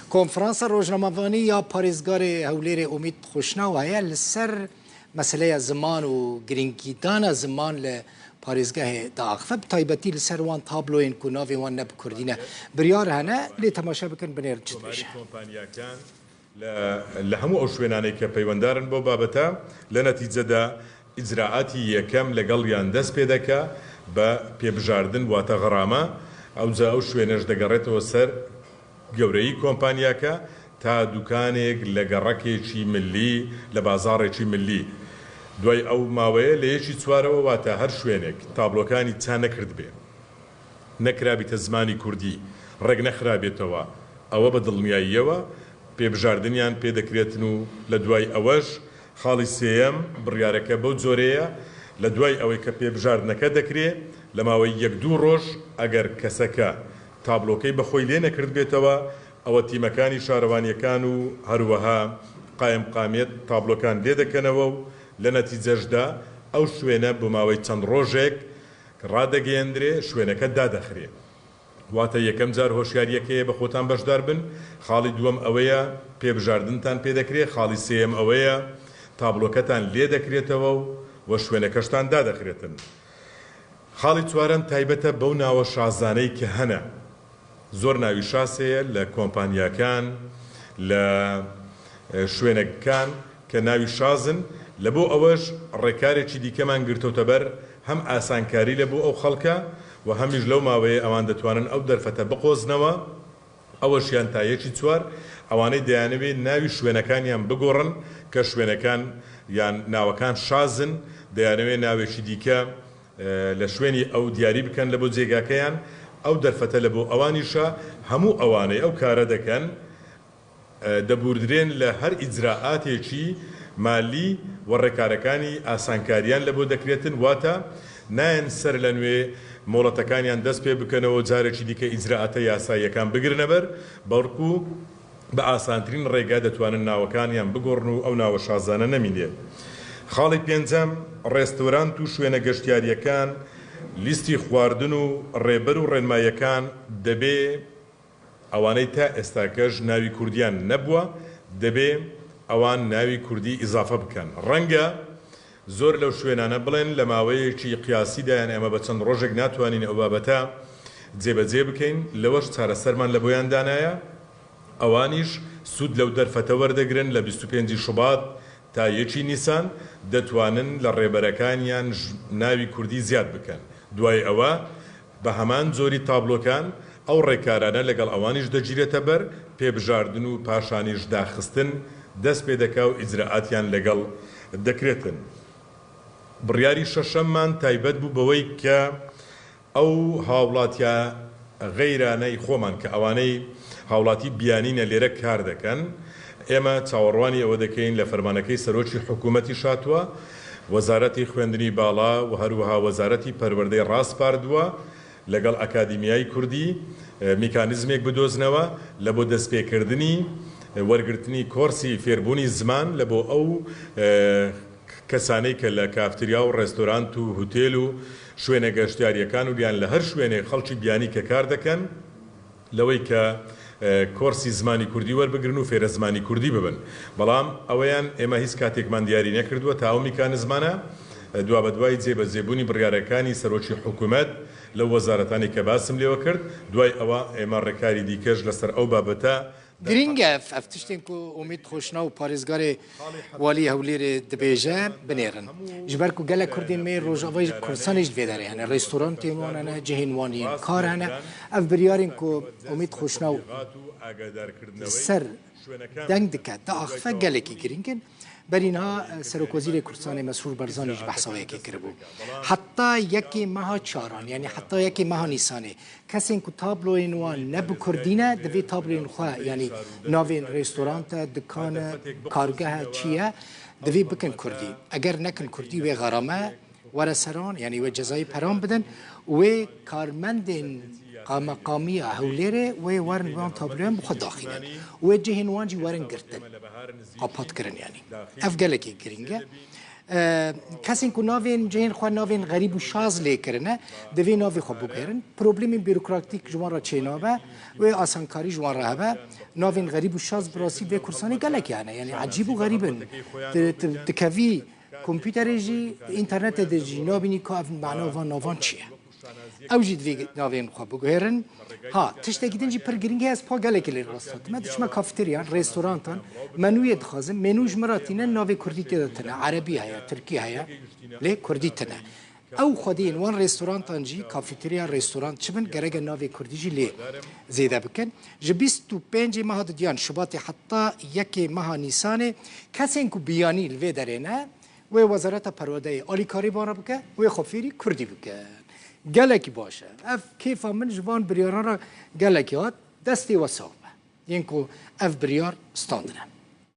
Konferansa rojnamevanî ya parêzgarê Hewlêrê Umîd Xoşnaw heye li ser meseleya ziman û girîngîdana ziman li parêzgehê diaxive bi taybetî li ser wan tabloyên ku navê wan ne bi kurdî ne biryar hene lê temaşe bikin binêrin çi dibêje. لە هەموو ئەو شوێنانەی کە پەیوەندارن بەو بابەتە، لە نەتیجەدا ئیجرائاتی یەکەم لەگەڵیان دەست پێ دەکا بە پێبژاردن واتە غەرامە، ئەوجا ئەو شوێنەش دەگەڕێتەوە سەر گەورەیی کۆمپانیاکە تا دوکانێک لە گەڕەکێکی ملی لە بازاڕێکی ملی دوای ئەو ماوەیە لە یەکی چوارەوە واتە هەر شوێنێک تابلۆکانی چا نەکردبێ. نەکرابیتە زمانی کوردی ڕێک نەخرابێتەوە ئەوە بە دڵنیاییەوە پێبژاردنیان پێ دەکرێتن و لە دوای ئەوەش خاڵی سێیەم بڕیارەکە بەو جۆرەیە لە دوای ئەوەی کە پێبژاردنەکە دەکرێ لە ماوەی یەک دوو ڕۆژ ئەگەر کەسەکە تابلۆکەی بە خۆی لێ نەکردبێتەوە ئەوە تیمەکانی شارەوانیەکان و هەروەها قایمقامیەت تابلۆکان لێ دەکەنەوە و لە نەتیجەشدا ئەو شوێنە بۆ ماوەی چەند ڕۆژێک ڕادەگەیەندرێ شوێنەکە دادەخرێ واتە یەکەم جار هۆشیاریەکەیە بە خۆتان بەشدار بن خاڵی دووەم ئەوەیە پێبژاردنتان پێ دەکرێ خاڵی سێیەم ئەوەیە تابڵۆکەتان لێ دەکرێتەوە و وە شوێنەکەشتان دادەخرێتن خاڵی چوارەم تایبەتە بەو ناوە شازانەی کە هەنە زۆر ناوی شاس هەیە لە کۆمپانیاکان لە شوێنەکان کە ناوی شازن، لە بۆ ئەوەش ڕێکارێکی دیکەمان گرتۆتە بەر هەم ئاسانکاری لە بۆ ئەو خەڵکە و هەمیش لەو ماوەیەی ئەوان دەتوانن ئەو دەرفەتە بقۆزنەوە ئەوەشیان تا یەکی چوار ئەوانەی دەیانەوێ ناوی شوێنەکانیان بگۆڕن کە شوێنەکان یان ناوەکان شازن دەیانەوێ ناوێکی دیکە لە شوێنی ئەو دیاری بکەن لە بۆ جێگاکەیان، ئەو دەرفەتە لە بۆ ئەوانیشە، هەموو ئەوانەی ئەو کارە دەکەن دەبوردرێن لە هەر ئیجرائاتێکی مالی و ڕێکارەکانی ئاسانکاریان لە بۆ دەکرێتن، واتە نایەن سەر لە نوێ مۆڵەتەکانیان دەست پێ بکەنەوە جارێکی دیکە ئیجرائاتە یاساییەکان بگرنە بەر، بەڵکو. بە ئاسانترین ڕێگا دەتوانن ناوەکانیان بگۆڕن و ئەو ناوە شازانە نەمینێت. خاڵی پێنجەم، ڕێستۆرانت و شوێنە گەشتیارییەکان لیستی خواردن و ڕێبەر و ڕێنماییەکان دەبێ ئەوانەی تا ئێستاکەش ناوی کوردیان نەبووە دەبێ ئەوان ناوی کوردی ئیزافە بکەن. ڕەنگە زۆر لەو شوێنانە بڵێن لە ماوەیەکی قیاسیدا یان ئێمە بە چەند ڕۆژێک ناتوانین ئەو بابەتە جێبەجێ بکەین، لەوەش چارەسەرمان لە بۆیان دانایە، ئەوانیش سوود لەو دەرفەتە وەردەگرن لە 25 ی شوبات تا یەکی نیسان دەتوانن لە ڕێبەرەکانیان ناوی کوردی زیاد بکەن، دوای ئەوە بە هەمان جۆری تابلۆکان ئەو ڕێکارانە لەگەڵ ئەوانیش دەگیرێتە بەر، پێبژاردن و پاشانیش داخستن دەست پێ دەکا و ئیجرائاتیان لەگەڵ دەکرێتن. بڕیاری شەشەممان تایبەت بوو بەوەی کە ئەو هاوڵاتیە غەیرانەی خۆمان کە ئەوانەی هاوڵاتی بیانینە لێرە کار دەکەن، ئێمە چاوەڕوانی ئەوە دەکەین لە فەرمانەکەی سەرۆکی حکوومەتیش هاتووە، وەزارەتی خوێندنی باڵا و هەروەها وەزارەتی پەروەردەی ڕاسپاردووە لەگەڵ ئەکادیمیای کوردی میکانیزمێک بدۆزنەوە لە بۆ دەستپێکردنی وەرگرتنی کۆرسی فێربوونی زمان لە بۆ ئەو کەسانەی کە لە کافتریا و ڕێستۆرانت و هوتێل و شوێنە گەشتیارییەکان و یان لە هەر شوێنێک خەڵکی بیانی کە کار دەکەن لەوەی کە کۆرسی زمانی کوردی وەربگرن و فێرە زمانی کوردی ببن بەڵام ئەوەیان ئێمە هیچ کاتێکمان دیاری نەکردووە تا ئەو میکانزمانە دوابەدوای جێبەجێبوونی بڕیارەکانی سەرۆکی حکومەت لەو وەزارەتانەی کە باسم لێوە کرد دوای ئەوە ئێمە ڕێکاری دیکەش لەسەر ئەو بابەتە گرینگە ئەف تشتێن کو ئومید خۆشناو پارێزگارێ والی هەولێرێ دبێژە بنێرن. Ji ber ku gelek Kurdên me yên Rojavayê Kurdistanê jî li vê derê hene. Rêstorantên wan hene, cihên wan yên kar hene. Ev biryarên ku Umîd Xoşnaw li ser deng dike, diaxife gelekî girîng in. Berî niha Serokwezîrê Kurdistanê Mesrûr Barzanî jî behsa wê yekê kiribû. Heta yekê meha çaran yanî heta yekê meha Nîsanê kesên ku tabloyên wan ne bi kurdî ne divê tabloyên xwe yanî navên rêstorant e, dikan e, kargeh e çi ye divê bikin kurdî. Eger nekin kurdî wê xerame were seran yanî wê cezayê peran bidin û wê karmendên qameqamiya Hewlêrê wê werin wan tabloyan bi xwe daxînin û wê cihên wan jî werin girtin, apatkirin yanî. Ev gelekî girîng e. Kesên ku navên cihên xwe navên xerîb û şaz lê kirine, divê navê xwe biguherin. Problemên bîrokratîk ji wan re çênabe, wê asankarî ji wan re hebe. Navên xerîb û şaz bi rastî vê Kurdistanê gelekî hene. Yanî ecîb û xerîb in. Tu dikevî kompûterê jî, di înternetê de jî nabînî ka ev mana van navan çi ye. Ew jî divê navên xwe biguhêrin. Ha, tiştekî din jî pir girîng heye, ez pa gelekî lê rast hatime. Diçime kafeteryan, restorantan, menûyê dixwazim. Menû ji min re tîne, navê kurdî tê de tune. Erebî heye, tirkî heye, lê kurdî tune. Ew xwediyên wan restorantan jî, kafeterya, restorant çi bin, gerek e navê kurdî jî lê zêde bikin. Ji 25 ê meha diduyan, Şubatê heta yekê meha Nîsanê, kesên ku biyanî li vê derê ne, Wê Wezareta Perwerdeyê alîkarî van re bike, wê xwe fêrî Kurdî bike. Gelekî baş e. Ev kêfa min ji van biryaran re gelekî hat. Destê we sax be. Yên ku ev biryar standine.